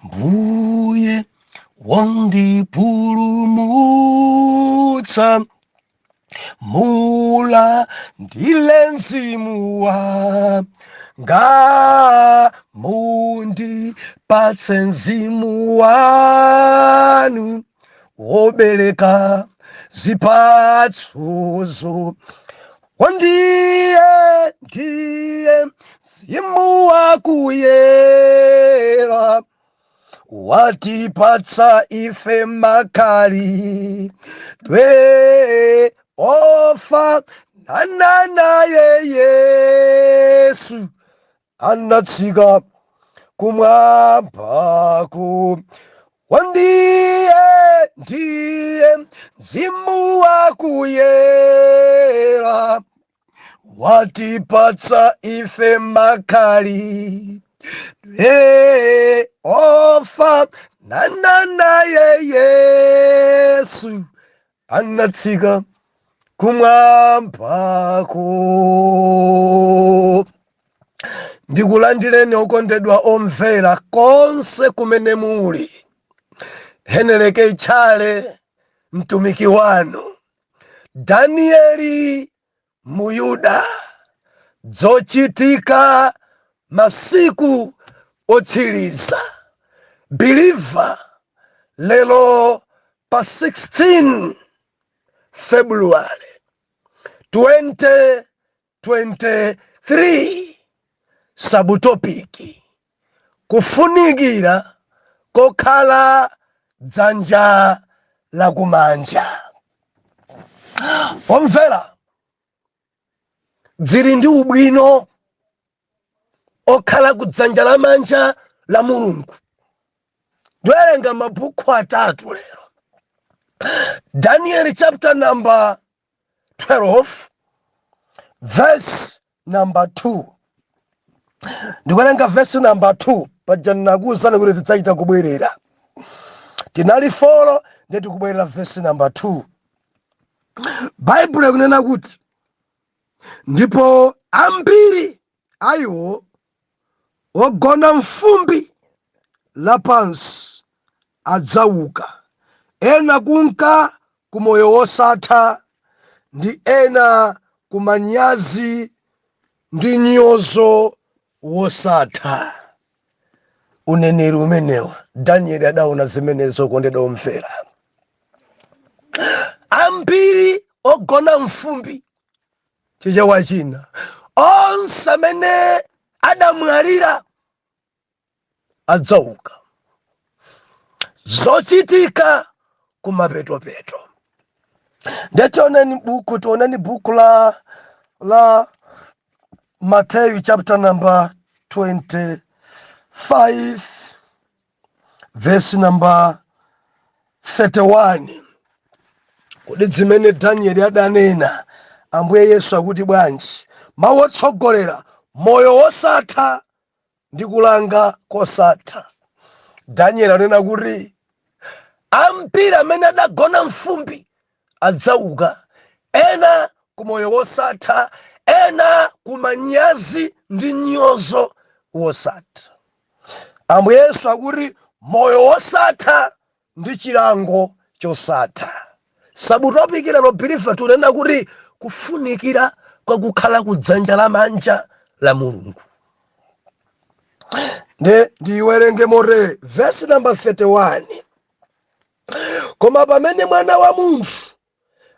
Mbuye wondipulumutsa, mulandile mzimu wanga, mundipatse mzimu wanu wobereka zipatsozo. Ndiye ndiye mzimu wakuyera, watipatsa ife makhalidwe ofanana naye Yesu anatsika kumwambako. Ndiye ndiye mzimu wakuyera, watipatsa ife makhalidwe ofanana naye Yesu anatsika kumwambako. Ndikulandireni okondedwa omvera konse kumene muli. Heneleke Tchale, mtumiki wanu, Danieli Muyuda, zochitika masiku otsiriza. Believer, lero pa 16 February 2023, subtopic: kufunikira kokhala dzanja lakumanja. Omvera, dzili ndi ubwino okhala ku dzanja lamanja la Mulungu. Ndiwerenga mabuku atatu lero. Daniel chapter number 12 verse number 2. Ndikuwerenga verse number 2. Paja ndinakuwuzani kuti tidzachita kubwerera. Tinali four, ndiye tikubwerera verse number 2. Baibulo ikunena kuti, "Ndipo ambiri ayiwo ogona mfumbi lapansi adzauka, ena kunka ku moyo wosatha, ndi ena ku manyazi ndi nyozo wosatha." Uneneri umenewo, Danieli adaona zimenezo. Kondedwa omvera, ambiri ogona mfumbi, Chichewa china, onse amene adamwalira adzauka. Zochitika kumapetopeto. Ndiye buku, tioneni buku la Mateyu chapter number 25 verse number 31. Kodi zimene Danieli adanena, Ambuye Yesu akuti bwanji? Mawu otsogolera: moyo wosatha ndi kulanga kosatha. Danieli anena kuti ambiri amene adagona mfumbi adzauka, ena ku moyo wosatha, ena ku manyazi ndi nyozo wosatha. Ambuye Yesu akuti moyo wosatha ndi chilango chosatha. Subtopic lero, believer, tunena kuti kufunikira kwa kukhala kudzanja lamanja la Mulungu. Nde ndiyiwerenge motere, verse number 31: "Koma pamene Mwana wa Munthu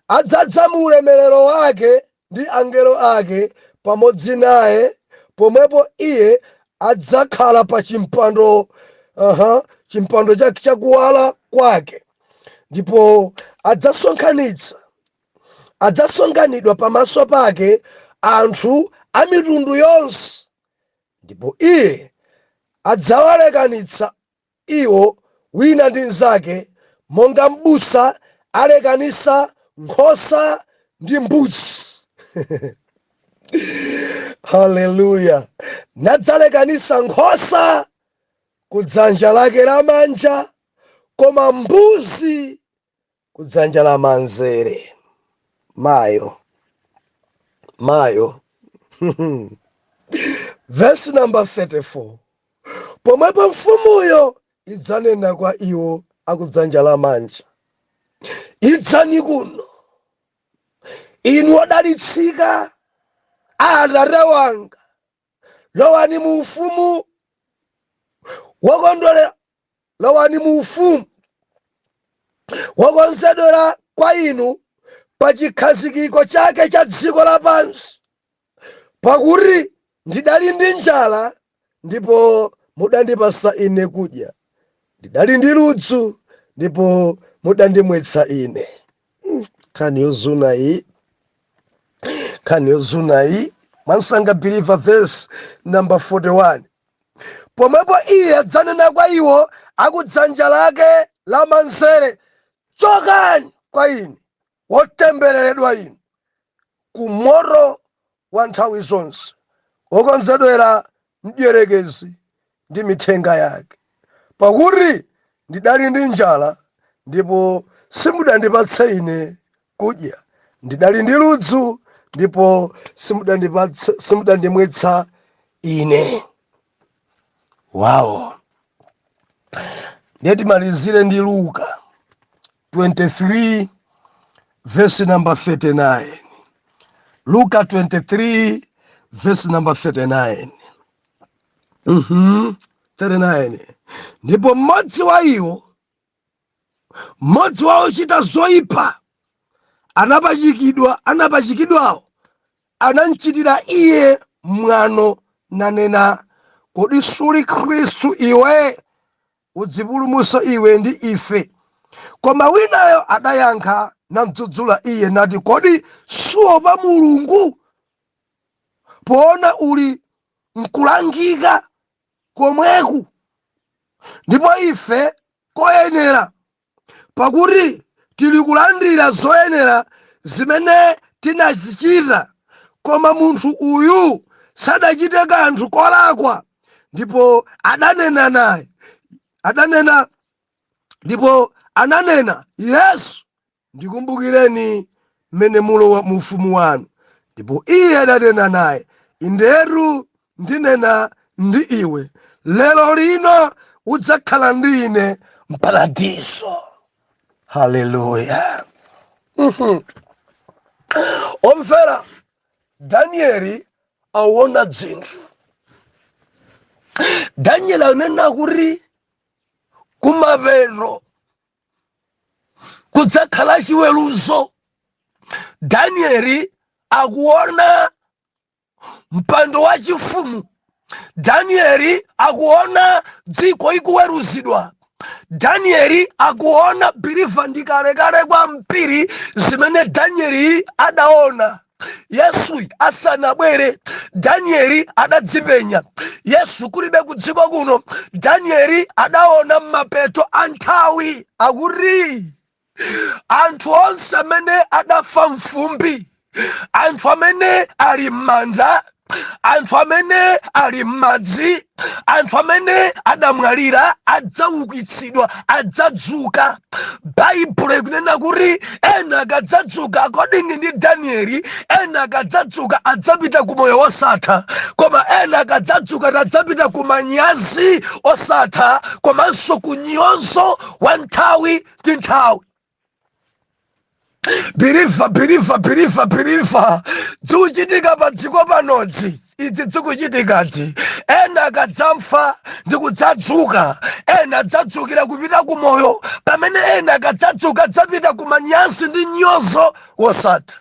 adzadza mu ulemerero wake ndi angelo ake pamodzi naye, pomwepo iye adzakhala pa chimpando, chimpando chake chakuwala kwake, ndipo adzasonkhanidwa pamaso pake anthu a mitundu yonse, ndipo iye adzawalekanitsa iwo wina ndi mnzake, monga m'busa alekanitsa nkhosa ndi mbuzi." Haleluya! "Nadzalekanitsa nkhosa ku dzanja lake lamanja, koma mbuzi ku dzanja lamanzere." Mayo, mayo! Verse number 34: "Pomwepo mfumuyo idzanena kwa iwo akudzanja lamanja, idzani kuno inu odalitsika a Atate wanga, lowani mu ufumu wokondwelera, lowani mu ufumu wokonzedwera kwa inu pa chikhazikiko chake cha dziko lapansi. Pakuti ndidali ndi njala, ndipo mudandipasa ine kudya, ndidali ndi ludzu, ndipo mudandimwetsa ine. Nkhani yozuna iyi, nkhani yozuna iyi. Mwansanga believer, verse number 41: Pomwepo iye adzanena kwa iwo akudzanja lake lamanzere, chokani kwa ine, wotembereredwa inu, ku moto wa nthawi zonse wokonzedwera mdierekezi ndi mithenga yake. Pakuti ndidali ndi njala, ndipo simudandipatse ine kudya, ndidali ndi ludzu, ndipo simudandimwetsa ine. Wawo, ndiye timalizire ndi Luka 23 verse number 39. Luka 23 verse number 39. 39: Ndipo mmodzi wa iwo, mmodzi wa ochita zoyipa anapachikidwawo anamchitira iye mwano nanena, kodi suli Khristu iwe? Udzipulumutse iwe ndi ife. Koma winayo adayankha namdzudzula iye nati, kodi suopa Mulungu, poona uli nkulangika komweku? Ndipo ife koyenera, pakuti tili kulandira zoyenera zimene tinazichita, koma munthu uyu sadachite kanthu kolakwa. Ndipo adanena naye, adanena, ndipo ananena, Yesu, ndikumbukireni mmene mulowa mu ufumu wanu. Ndipo iye adanena naye, indetu ndinena ndi iwe, lero lino udzakhala ndi ine mparadiso. Haleluya! Omvera, Danieli aona dzinthu. Danieli anena kuti kumapeto kudzakhala chiweruzo. Danieli akuona mpando wa chifumu. Danieli akuona dziko ikuweruzidwa. Danieli akuona, believer, ndi kalekale kwambiri zimene Danieli adaona. Yesu asanabwere, Danieli adadzipenya. Yesu kulibe ku dziko kuno, Danieli adaona mapeto a nthawi, akuti anthu onse amene adafa mfumbi, anthu amene ali m'manda, anthu amene ali m'madzi, anthu amene adamwalira adzaukitsidwa, adzadzuka. Baibulo ikunena kuti ena akadzadzuka, according ndi Danieli, ena akadzadzuka adzapita ku moyo wosatha, koma ena akadzadzuka adzapita ku manyazi osatha komanso ku nyonso wa nthawi ndi nthawi. Believer, believer, believer, believer, zikuchitika pa dziko panodzi idzi zikuchitikadzi. Ena akadzamfa ndi kudzadzuka, ena adzadzukira kupita ku moyo, pamene ena akadzadzuka adzapita ku manyazi ndi nyozo wosatha.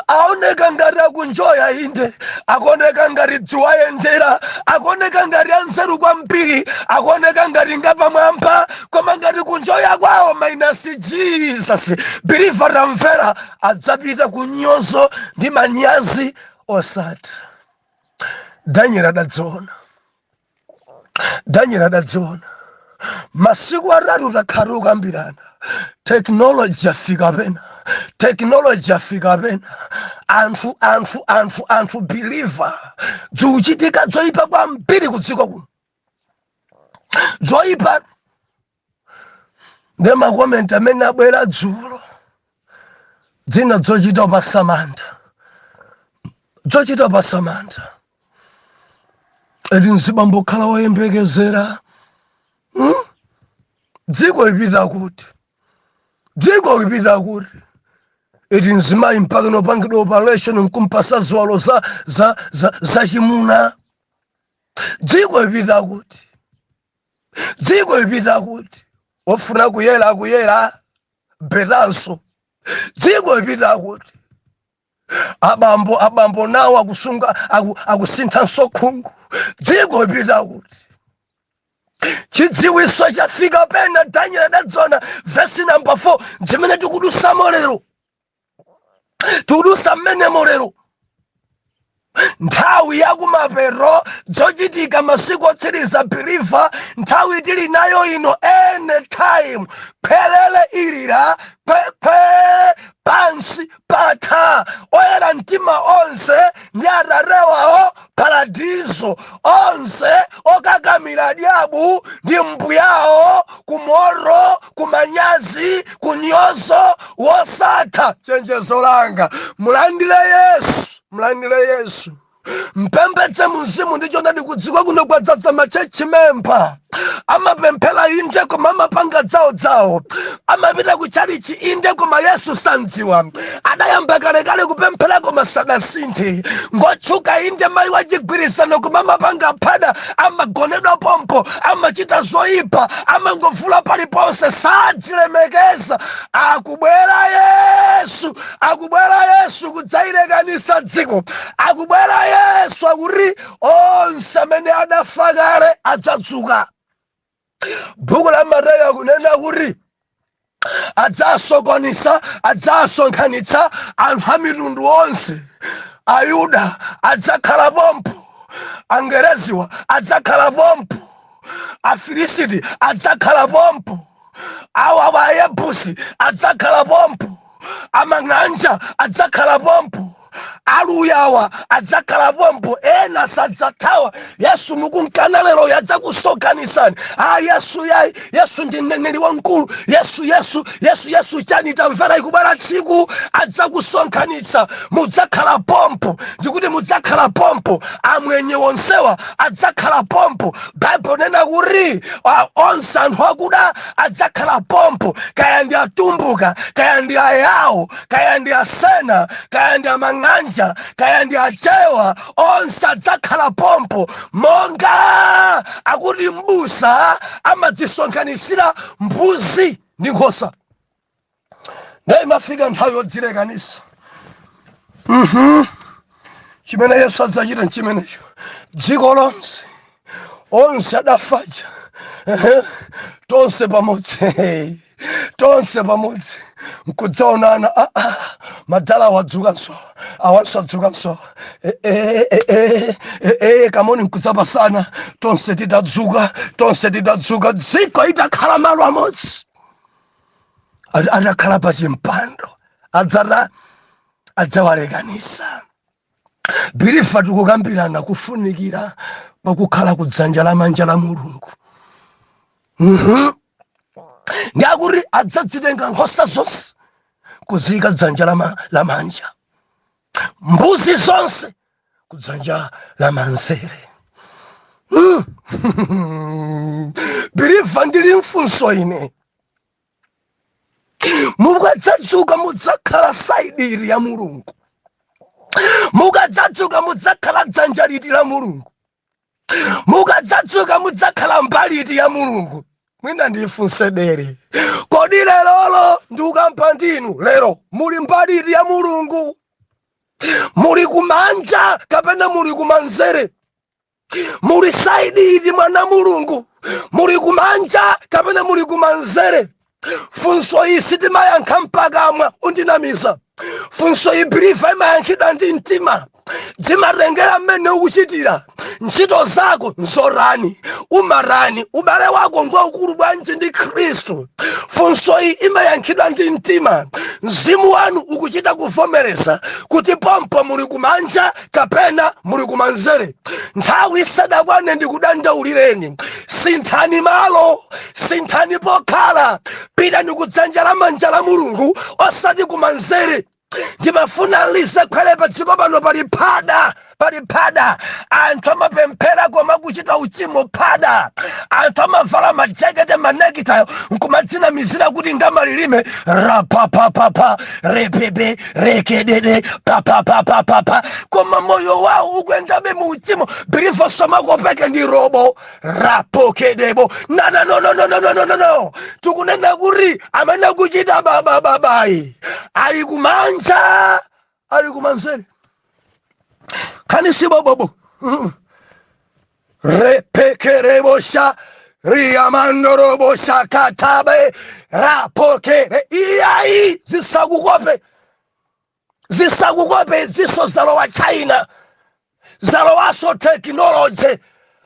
Aoneka ngati akunjoya, inde, akuoneka ngati dziwayendera, akuoneka ngati anzeru kwambiri, akuoneka ngati ngapamwamba, koma ngati kunjoya kwawo minus Jesus. Believer, tamvera, adzapita ku nyozo ndi manyazi osatha. Daniel adadziona, Daniel adadziona. Masiku 3 takhala tikukambirana, technology yafika pena, technology yafika pena. Anthu, anthu, anthu, anthu, believer, zikuchitika zoyipa kwambiri ku dziko kuno, zoyipa. Ndi ma comment amene abwera dzulo, dzina zochita pasamantha, zochita pasamantha. Eti mzibambo khala woyembekezera. Dziko lipita kuti? Dziko lipita kuti? Iti mzimayi mpaka nopangidwa operation nkumpasa ziwalo za chimuna. Dziko lipita kuti? Dziko lipita kuti? Ofuna kuyera akuyera betanso. Dziko lipita kuti? Abambo nawo akusunga akusinthanso khungu. Dziko lipita kuti? Chidziwiso chafika pena. Daniel adadziona, vesi namba 4, zimene tikudusamo lero, tikudusa mmenemo lero, nthawi yakumapeto, zochitika masiku otsiriza. Believer, nthawi tili nayo ino, anytime phelele ilira kwekwe, pansi patha. Oyera mtima onse ndi atatewawo paradizo, onse okakamira dyabu ndi mbuyawo kumoro, kumanyazi, kunyozo wosatha. Chenjezo langa, mulandire Yesu, mulandire Yesu, mpembedze muzimu ndi choonadi. Kudziko kuno kwadzadza ma church member, amapemphera inde, koma amapanga dzawo, amapita ku chalichi inde, koma Yesu sandziwa. Adayamba kalekale kupemphera koma sadasinthe. Ngotchuka inde, mayi wachigwirizano, koma amapanga phada, amagonedwa pompo, amachita zoyipa, amangovula paliponse, sadzilemekeza. Akubwera Yesu, akubwera Yesu kudzayilekanisa dziko. Akubwera Yesu, akuti onse amene adafa kale adzadzuka. Bhuku la Mateyu akunena kuti adzasokonisa, adzasonkhanitsa anthu a mitundu onse. Ayuda adzakhala pompo, Angereziwa adzakhala pompo, Afilisiti adzakhala pompo, awa Ayebusi adzakhala pompo, Amang'anja adzakhala pompo, Aluyawa adzakhala pompo. Ena sadzathawa. Yesu mukunkana lero yadzakusonkhanisani. A Yesu yayi, Yesu ndi mneneri wamkulu. Yesu, Yesu, Yesu, Yesu chani? Tamvera, ikubwera tsiku adzakusonkhanitsa, mudzakhala pompo. Ndikuti mudzakhala pompo, amwenye wonsewa adzakhala pompo. Baibulo nena kuti onse anthu akuda adzakhala pompo, kaya ndi Atumbuka, kaya ndi Ayawo, kaya ndi Asena, kaya ndi Amang'anja, kaya ndi Achewa, onse adzakhala pompo, monga akuti mbusa amadzisonkhanisira mbuzi ndi nkhosa. Naye imafika nthawi yodzilekanisa. Chimene Yesu adzachita nchimenecho. Dziko lonse, onse adafaja, tonse pamodzi, tonse pamodzi nkudzaonana. Ah, ah, madala wadzukanso, awanso adzukanso. Eh, eh, eh, eh, eh, kamoni nkudzapasana, tonse titadzuka, tonse titadzuka, dziko itakhala malo amodzi, atakhala pa chimpando, adzata adzawalekanisa. Believer, tikukambirana kufunikira pakukhala kudzanja lamanja la Mulungu. Ndi akuti adzadzitenga nkhosa zonse kuziyika dzanja lamanja, mbuzi zonse kudzanja lamanzere. Believer, ndili mfunso ine: mukadzadzuka mudzakhala side iti ya Mulungu? Mukadzadzuka mudzakhala dzanja liti la Mulungu? Mukadzadzuka mudzakhala mbali iti ya Mulungu? Mwina ndifunse dere, kodi lerolo ndikukampa ndinu lero, muli mbali iti ya Mulungu? Muli kumanja kapena muli kumanzere? Muli side iti, mwana Mulungu? Muli kumanja kapena muli kumanzere? Funso iyi sitimayankha mpakamwa, undinamiza. Funso iyi, believer, imayankhidwa ndi mtima. Zimatengera mmene ukuchitira ntchito zako, nzorani, umarani, ubale wako ngwaukulu bwanji ndi Khristu. Funso iyi imayankhidwa ndi mtima. Mzimu wanu ukuchita kuvomereza kuti pompo muli kumanja kapena muli kumanzere. Nthawi isadakwane, ndikudandaulireni, sinthani malo, sinthani pokhala, pitani kudzanja lamanja la Mulungu, osati kumanzere. Ndimafuna lizekhwere pa dziko pano pali phada Pali phada. Anthu amapemphera koma kuchita uchimo, phada. Anthu amavala majakete, manekitayo, nkumadzinamizira kuti ngamalilime, rapapapapa, repepe, rekedede, papapapapapa, koma moyo wawo ukuyendabe mu uchimo. Believer, samakopeke ndi robo rapokedebo. Nana, no, no, no, no, no, no, no, no. Tikunena kuti amene akuchita babababayi ali kumanja, ali kumanzere, kani sibobobo. Repekerebosha riamandorobosha katabe rapokere. Iyayi, zisakukope, zisakukope. Ziso zalowa China, zalowaso technology.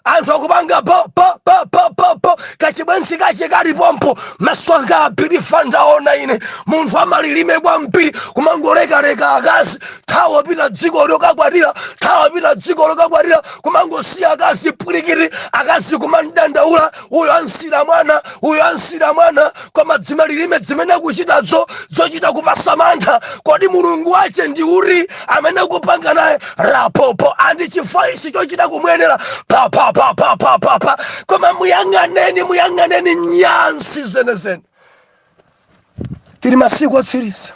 Anthu akupanga po po po po po po, kachibwenzi kache kalipompo. Maso anga a believer ndaona ine munthu amalilime kwambiri, kumangolekaleka akazi, thawa pita dziko lokakwatira, thawa pita dziko lokakwatira, kumangosiya akazi pwirikiti, akazi kumandandaula, uyo ansira mwana, uyo ansira mwana. Koma dzimalilime dzimene akuchitadzo zochita kupasa mantha. Kodi Mulungu wache ndi uri amene akupanga naye rapopo andi chivoice chochita kumwenera pa pa pa pa pa pa pa? Koma muyang'aneni, muyang'aneni, nyansi zenezene. Tili masiku otsiriza.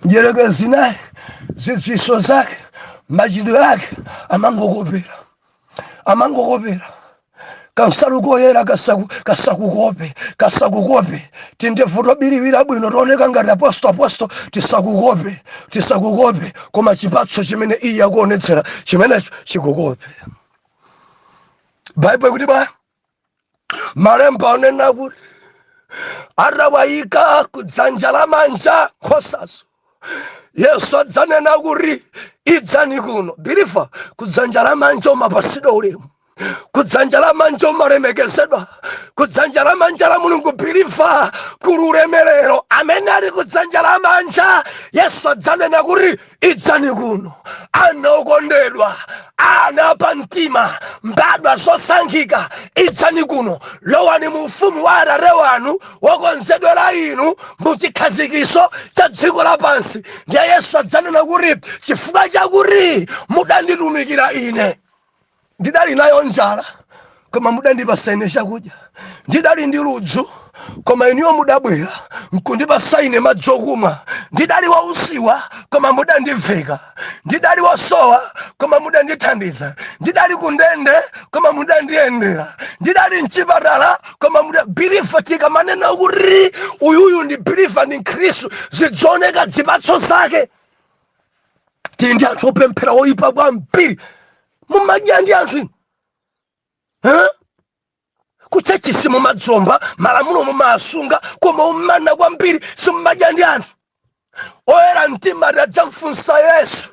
Njerekezi naye zidziso zake, machitidwe ake, amangokopera, amangokopera. Kansalu koyera kasakukope, kasakukope. Tindevu tobiriwira bwino tooneka ngati aposto, aposto, tisakukope, tisakukope. Koma chipatso chimene iye akuonetsera, chimenecho chikukope. Baibulo kuti bwa malemba onena kuti atawayika kudzanja lamanja nkhosazo, Yesu adzanena kuti, "Idzani kuno." Believer, kudzanja lamanja umapasidwa ulemu, kudzanja lamanja umalemekezedwa, kudzanja lamanja la Mulungu, believer, kuli ulemerero. Amene ali kudzanja lamanja, Yesu adzanena kuti, "Idzani kuno, ana okondedwa, ana pamtima, mbadwa zosankhika, idzani kuno, lowani mu ufumu wa Atate wanu wokonzedwera inu mu chikhazikiso cha dziko lapansi." Ndiye Yesu adzanena kuti, "Chifukwa chakuti mudanditumikira ine, ndidali nayo njala koma mudandipasa ine chakudya, ndidali ndi ludzu koma inuyo mudabwera nkundipasa ine madzi okumwa, ndidali wausiwa koma mudandiveka, ndidali wosowa koma mudandithandiza, ndidali kundende koma mudandiyendera, ndidali mchipatala koma muda." Believer, tikamanena kuti uyuyu ndi believer, ndi Mkhristu, zidzaoneka zipatso zake. Tili ndi anthu opemphera oyipa kwambiri. Mumadya ndi anthu inu, eh? Kuchurch simumadzomba, malamulo mumasunga, koma umana kwambiri, simumadya ndi anthu. Oyera mtima adzamfunsa Yesu,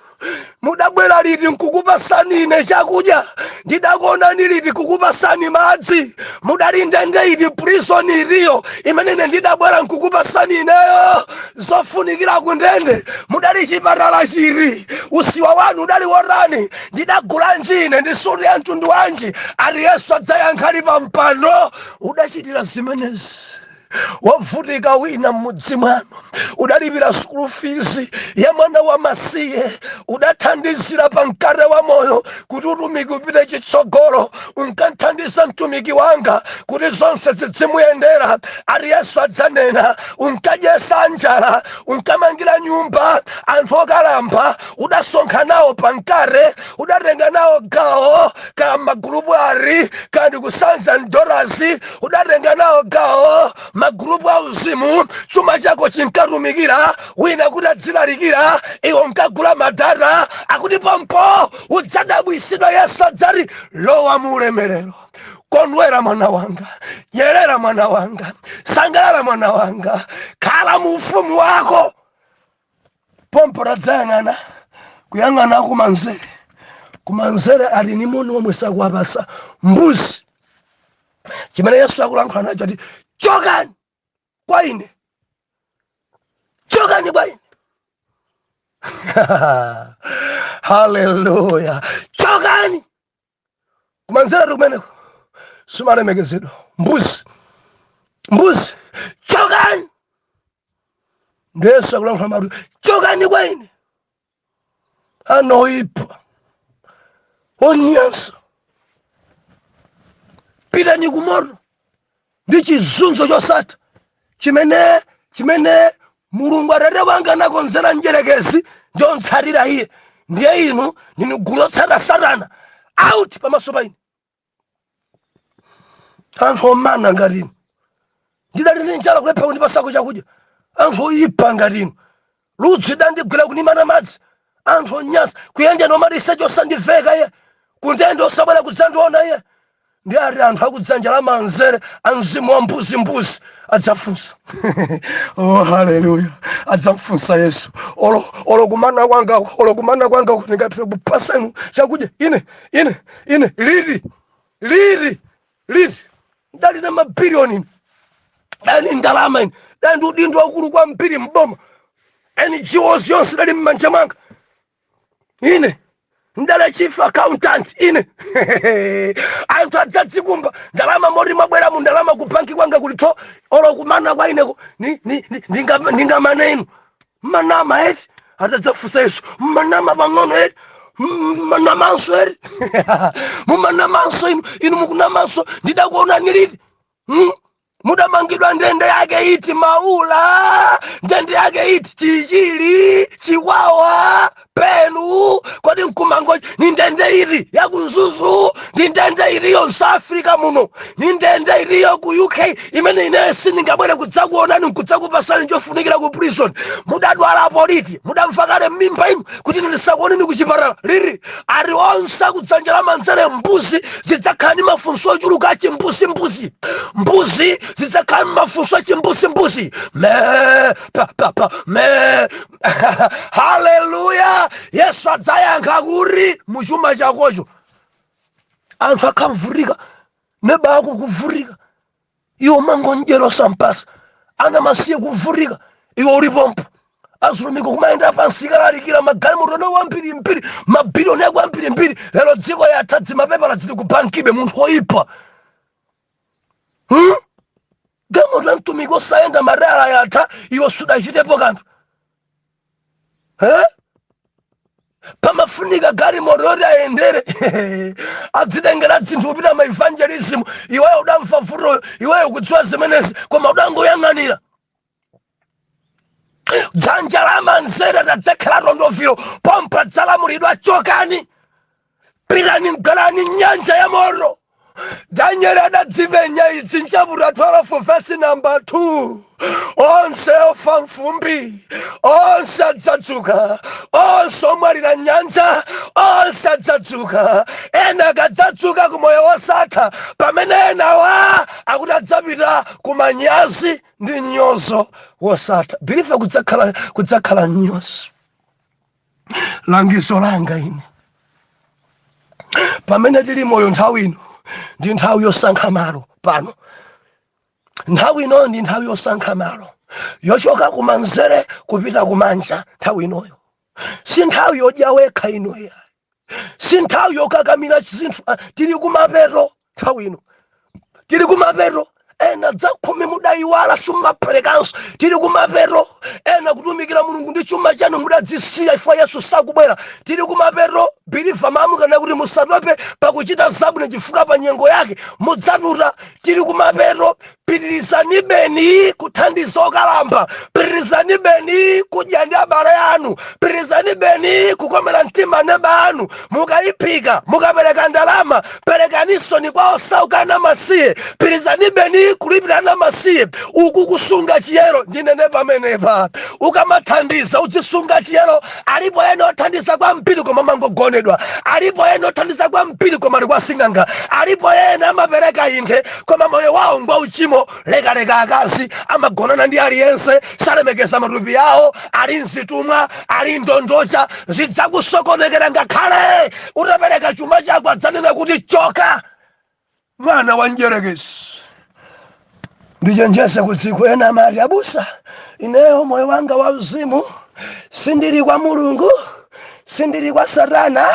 "Mudabwera liti nkukupasani ine chakudya? Ndidakuonani liti kukupasani madzi? Mudali ndende iti, prison iliyo imene ine ndidabwera nkukupasani ineyo zofunikira kundende? Mudali chipatala chiri? Usiwa wanu udali wotani? Ndidagulanji ine ndi suti ya mtundu wanji?" Ati Yesu adzayankhali pa mpando, "Udachitira zimenezi wavutika wina m'mudzi mwanu, udalipira school fees ya mwana wa masiye, udathandizira pa mkate wa moyo kuti utumiki upite chitsogolo, unkathandiza mtumiki wanga kuti zonse zidzimuyendera." Ati Yesu adzanena, "Unkadyesa njala, unkamangira nyumba anthu okalamba, udasonkha nawo pa mkate, udatenga nawo gawo ka magulupu ari kandi ku Sons and Daughters, udatenga nawo gawo magulupu auzimu, chuma chako chinkatumikira wina kuti adzilalikira, iwe unkagula madata." Akuti pompo udzadabwisidwa. Yesu adzati, "Lowa mu ulemerero, kondwera mwana wanga, dyerera mwana wanga, sangalala mwana wanga, khala mu ufumu wako." Pompo tadzayang'ana, kuyang'ana kumanzere, kumanzere ali ni moni omwe sakuwapasa, mbuzi. Chimene Yesu akulankhula nacho ati, "Chokani kwa ine, chokani kwa ine." Haleluya! Chokani kumanzere kumeneko, simalemekezedwa. Mbuzi, mbuzi, chokani. Ndi Yesu akulankhula mati, "Chokani kwa ine, anoipa." Onyansa, pitani kumoto ndi chizunzo chosatha chimene Mulungu Atate wanga anakonzera mdyerekezi ndi omtsatira iye. Ndiye inu ndinu gulu lotsata Satana. Out pamaso pa ine, anthu omana ngati inu. Ndidali ndi njala, kulepha kundipasako chakudya. Anthu oyipa ngati inu. Ludzu idandigwira, kunimana madzi. Anthu onyansa, kuyenda nomaliseche osandiveka iye, kundende osabwera kudzandiona iye. Ndi ati anthu akudzanja la manzere a mzimu wa mbuzimbuzi adzafunsa. Oh, haleluya! Adzamfunsa Yesu, olo kumana kwanga kuti ndingaphire kupasa inu chakudya ine liti, liti, liti? Ndali na mabiliyoni ine, dali ndalama ine, dali ndi udindo wakulu kwambiri mboma, NGOs yonse dali m'manja mwanga ine, ndale chief accountant ine. Anthu adzadzikumba ndalama moti mwabwera mu ndalama ku banki kwanga kuti tho. Olo kumana kwa ineko ndingamane inu mmanama eti? Atadzafunsa Yesu, mmanama pang'ono eti? Mmanamanso eti? Mumanamanso inu, inu mukunamanso. Ndidakuonani liti? Mudamangidwa ndende yake iti? Maula, ndende yake iti? Chichili, Chikwawa, Penu, kodi nkumango ni ndende iti? Yakunzuzu ndi ndende iliyo mSouth Africa muno, ni ndende iliyo ku UK imene ine sindingabwere kudzakuonani nkudzakupasani chofunikira ku prison? Mudadwalapo liti? Mudamva kale m'mimba inu kuti ine ndisakuoneni kuchipatala liri? Ari onse akudzanja la manzere, mbuzi zidzakhala ndi mafunso ochuluka achimbuzi-mbuzi. Mbuzi zidzakhala ndi mafunso achimbuzi-mbuzi. Me pa pa pa me. Haleluya! Yesu adzayankha kuti muchuma chakocho anthu akhamvurika, neba ako kuvurika, iwe mangonjera osampasa, ana masiye kuvurika, iwe ulipompo, azulumiko kumayenda pansi kalalikira, magalimoto ano wambirimbiri, mabiliyoni ako ambirimbiri. Lero dziko yatha, dzimapepala zili ku bankibe. Munthu woyipa, Galimoto ya mtumiki osayenda, matayala yatha, iwe sudachitepo kanthu, eh? Pamafunika galimoto yoti ayendere, adzitengera zinthu kupita ma evangelism. Iweyo udamva vutoyo, iweyo kudziwa zimenezi, koma udangoyang'anira. Dzanja la manzere tadzakhala tondoviro pompa dzalamulidwa. Chokani, pitani, mgalani nyanja ya moto. Danieli adadzipenya idzi mchapter 12 verse number 2: onse ofa mfumbi, onse adzadzuka, onse omwalira nyanja, onse adzadzuka. Ena akadzadzuka ku moyo wosatha, pamene enawa akuti adzapita ku manyazi ndi nyozo wosatha. Believer, kudzakhala nyozo. Langizo langa ine, pamene tili moyo nthawi ino ndi nthawi yosankha malo pano. Nthawi inoyo ndi nthawi yosankha malo, yochoka kumanzere kupita kumanja. Nthawi inoyo si nthawi yodya wekha inoya, si nthawi yokakamira zinthu. Ah, tili kumapeto nthawi ino, tili kumapeto. Ena dzakhumi mudayiwala, simumaperekanso. Tili kumapeto. Ena kutumikira Mulungu ndi chuma chanu mudadzisiya chifukwa Yesu sakubwera. Tili kumapeto, believer. Mamukana kuti musatope pakuchita zabwino, chifukwa pa nyengo yake mudzatuta. Tili kumapeto. Pitirizani kuthandiza okalamba, pitirizani beni kudya ndi abale anu, pitirizani beni kukomera mtima neba anu. Mukayiphika, mukapereka ndalama, perekaninso ni kwa osauka anamasiye. Pitirizani beni kulipira anamasiye. Uku kusunga chiyero. Ndinene pamenepa, ukamathandiza uzisunga chiyero. Alipo ena othandiza kwambiri koma amangogonedwa. Alipo ena othandiza kwambiri koma ali kwa sing'anga. Alipo ena amapereka inthe, koma moyo wawo ngwa uchimo, lekaleka. Akazi amagonana ndi aliyense, salemekeza matupi yawo, ali mzitumwa, ali ndondocha. Zidzakusokonekera. Ngakhale utapereka chuma chako, adzanena kuti choka, mwana wa mdyerekezi. Ndichenjeze kudziko. Ena amati, "Abusa, ineyo moyo wanga wa uzimu sindili kwa Mulungu, sindili kwa Satana,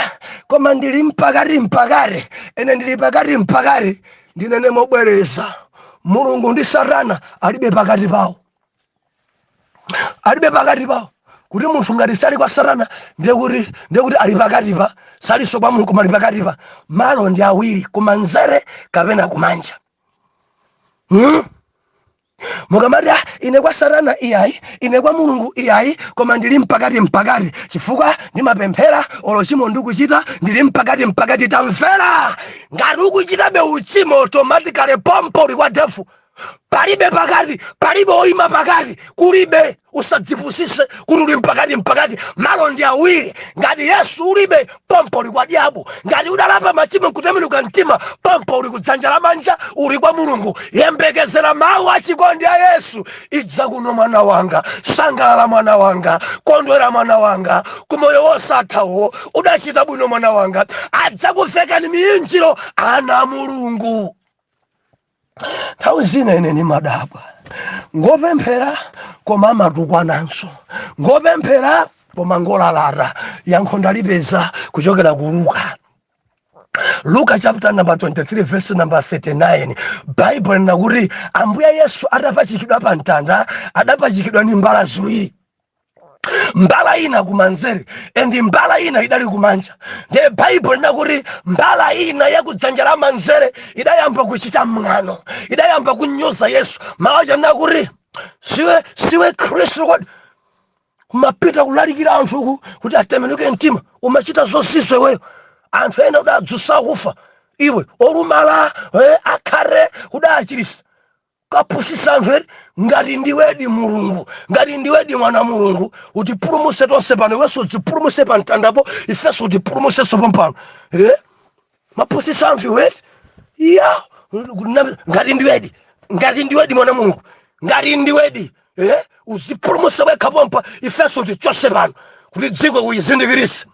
koma ndili mpakati mpakati. Ene ndili pakati mpakati." Ndinene mobwereza, Mulungu ndi Satana alibe pakati pawo, alibe pakati pawo. Kuti munthu ngati sali kwa Satana, ndiye kuti ali pakatipa, salinso kwa Mulungu, koma ali pakatipa. Malo ndi awiri, kumanzere kapena kumanja, Mukamati, "Ah, ine kwa Satana iyayi, ine kwa Mulungu iyayi, koma ndili mpakati mpakati chifukwa ndimapemphera, olo chimo ndikuchita, ndili mpakati mpakati." Tamvera, ngati ukuchitabe uchimo, automatically pompo uli kwa devil. Palibe pakati, palibe oyima pakati, kulibe. Usadzipusise kuti uli mpakati mpakati. Malo ndi awiri. Ngati Yesu ulibe, pompo uli kwa diabo. Ngati udalapa machimo nkutembenuka mtima, pompo uli kudzanja lamanja, uli kwa Mulungu. Yembekezera mawu achikondi a Yesu: "Idza kuno mwana wanga, sangalala mwana wanga, kondwera mwana wanga, kumoyo wosathawo. Udachita bwino mwana wanga." Adzakuvekani miyinjiro, ana Mulungu. Nthawi zina ine nimadabwa, ngopemphera koma amatukwananso, ngopemphera koma ngolalata. Yankho ndalipeza kuchokera ku Luka, Luka chapter number 23 verse number 39. Bible linakuti Ambuye Yesu atapachikidwa pa mtanda, adapachikidwa ndi mbala ziwiri, mbala ina kumanzere and mbala ina idali kumanja. Ndiye Baibulo linakuti mbala ina yakudzanja la manzere idayamba kuchita mwano, idayamba kunyoza Yesu. Mawu aja nakuti, "Siwe Khristu kodi? Umapita kulalikira anthu kuti atembenuke mtima, umachita zozizwa iweyo, anthu ena udadzutsa kufa iwe, olumala, akhate udachirisa, kapusisa anthu eri. Ngati ndiwedi Mulungu, ngati ndiwedi mwana Mulungu, utipulumuse tonse pano. Iwenso udzipulumuse pa mtandapo, ifenso utipulumusenso pompano. Mapusisa anthu iweti ya. Ngati ndiwedi mwana Mulungu, ngati ndiwedi, uzipulumuse wekha pompa, ifenso utichose pano kuti dziko kuyizindikirise."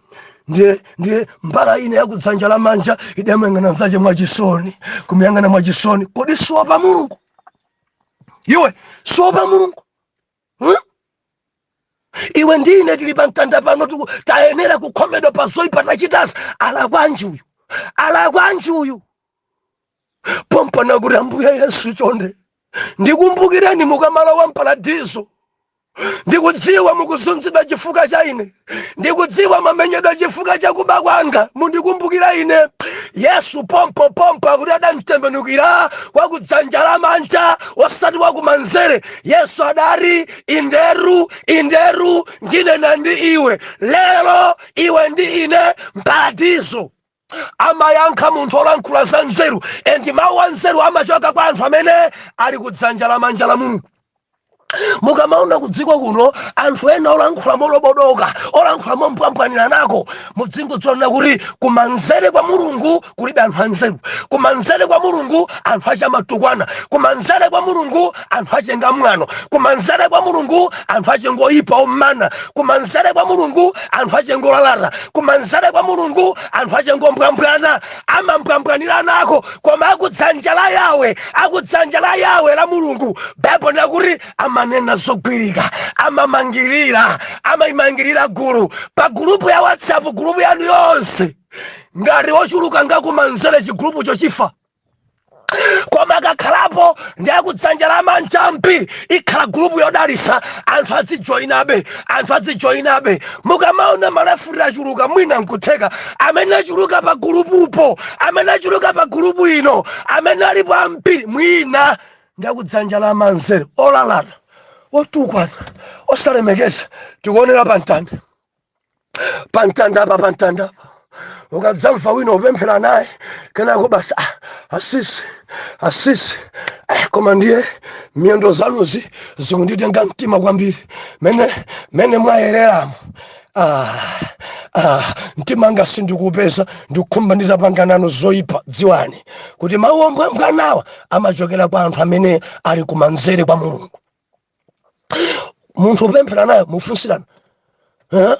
Ndiye mbala ine yakudzanja la manja idamuyang'ana nzache mwachisoni, kumuyang'ana mwachisoni: "Kodi siwopa Mulungu iwe? Siwopa Mulungu, Iwe ndine tili pa mtanda pano, tayenera kukhomedwa pa zoyipa tachitasi. Alakwanji uyu? Alakwanji uyu?" Pompana kuti, "Ambuye Yesu, chonde ndikumbukireni mukamalowa mparadizo. Ndikudziwa mukuzunzidwa chifukwa cha ine, ndikudziwa mamenyedwa chifukwa cha kuba kwanga, mundikumbukira ine." Yesu pompo pompo akuti adamtembenukira wakudzanja la manja, osati wakumanzere. Yesu adati, "Inderu, inderu, ndinena ndi iwe, lero iwe ndi ine mparadizo." Amayankha munthu olankhula za nzeru, and mawu a nzeru amachoka kwa anthu amene ali kudzanja la manja la Mulungu. Mukamaona kudziko kuno anthu ena olankhula molobodoka, olankhula mompwampwanira nako, mudzingodziona kuti kumanzere kwa Mulungu kulibe anthu anzeru. Kumanzere kwa Mulungu anthu achamatukwana, kumanzere kwa Mulungu anthu achenga mwano, kumanzere kwa Mulungu anthu achengoyipa omana, kumanzere kwa Mulungu anthu achengolalata, kumanzere kwa Mulungu anthu achengombwambwana, amambwambwanira nako. Koma akudzanja la Yawe, akudzanja la Yawe la Mulungu, Baibulo nakuti amanena zogwirika, amamangirira, amayimangirira gulu. Pa gulupu ya WhatsApp, gulupu yanu yonse, ngati ochuluka ngakumanzere, chigulupu chochifa. Koma akakhalapo ndi akudzanja la manja mpi, ikhala gulupu yodalisa, anthu azijoyinabe, anthu azijoyinabe. Mukamaona ma left achuluka, mwina nkutheka amene achuluka pa gulupupo, amene achuluka pa gulupu ino, amene alipo ambiri, mwina ndi akudzanja la manzere. Olalata, otukwana, osalemekeza, tikuonera pamtanda, pamtanda apa, pamtanda apa. Ukadzamva wina upemphera naye, kenako basi, "Ah, asisi, asisi, koma ndiye miyendo zanuzi zikunditenga mtima kwambiri, mene mwayereramo. Ah, mtima anga sindikupeza, ndikukhumba nditapanga nanu zoyipa." Dziwani kuti mawu ombwambwanawa amachokera kwa anthu amene ali kumanzere kwa Mulungu. Munthu upemphera naye, mufunsirana, eh?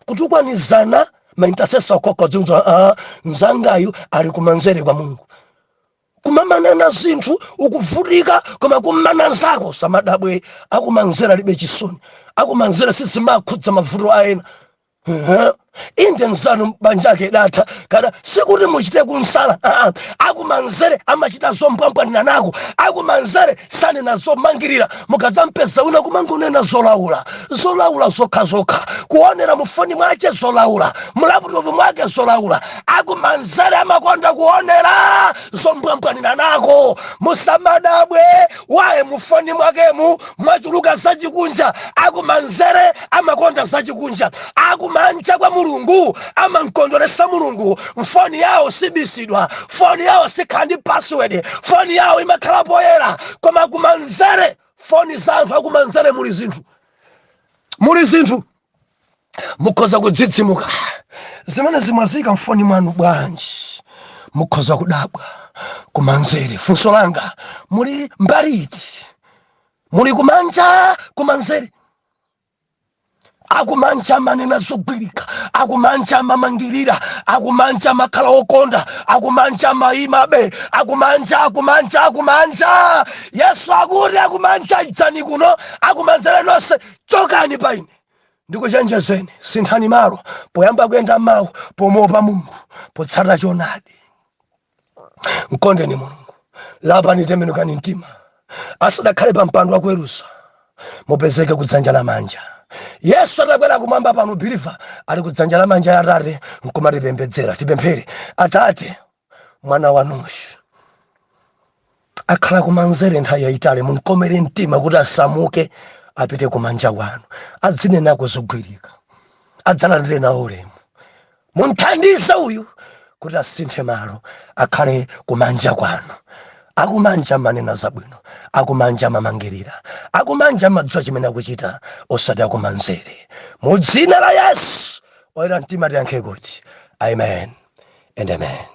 Kutukwanizana, ma intercessor okoko dzinza, ah, nzangayu ali kumanzere kwa Mulungu. Kumamanana zinthu, ukuvutika koma kumana nzako. Samadabwe, akumanzere alibe chisoni, akumanzere sizimakhudza mavuto a ena. Inde, nzanu banja ake idatha kada, sikuti muchite kunsala. Aa, akumanzere amachita zombwambwanira nako. Akumanzere sanena zomangirira. Mukadzampeza wina kumangonena zolaula, zolaula zokhazokha, kuonera mufoni mwache zolaula, mu laptop mwake zolaula. Akumanzere amakonda kuonera zombwambwanira nako. Musamadabwe waye mufoni mwakemu mwachuluka zachikunja. Akumanzere amakonda zachikunja. Akumanja kwa Mulungu amamkondweresa Mulungu. Foni yawo sibisidwa, foni yawo sikhala ndi password, foni yawo imakhala poyera. Koma akumanzere, foni za anthu akumanzere muli zinthu, muli zinthu. Mukhoza kudzidzimuka, zimene zimwazika mfoni mwanu bwanji? Mukhoza kudabwa. Kumanzere, funso langa, muli mbali iti? Muli kumanja, kumanzere? Akumanja amanena zogwirika, akumanja amamangirira, akumanja amakhala okonda, akumanja amayimabe. Akumanja, akumanja, akumanja. Yesu akuti, "Akumanja, idzani kuno, akumanzere nonse, chokani pa ine." Ndikuchenjezeni, sinthani malo poyamba kuyenda mawu, pomopa Mulungu, potsata choonadi. Mkondeni Mulungu, lapani, tembenukani mtima asadakhale pa mpando wakuweruza, mupezeke kudzanja lamanja. Yesu atakwera kumwamba pano, believer ali kudzanja lamanja ya Atate nkumatipembedzera. Tipemphere. Atate, mwana wanuyu akhala kumanzere nthawi yayitali. Munkomere mtima kuti asamuke apite kumanja kwanu, adzinenako zogwirika, adzalandire nawo ulemu. Munthandize uyu kuti asinthe malo, akhale kumanja kwanu. Akumanja manena zabwino, akumanja mamangirira, akumanja madziwa chimene akuchita, osati akumanzere. Mu dzina la Yesu, oyera mtima tiyankhe kuti amen and amen.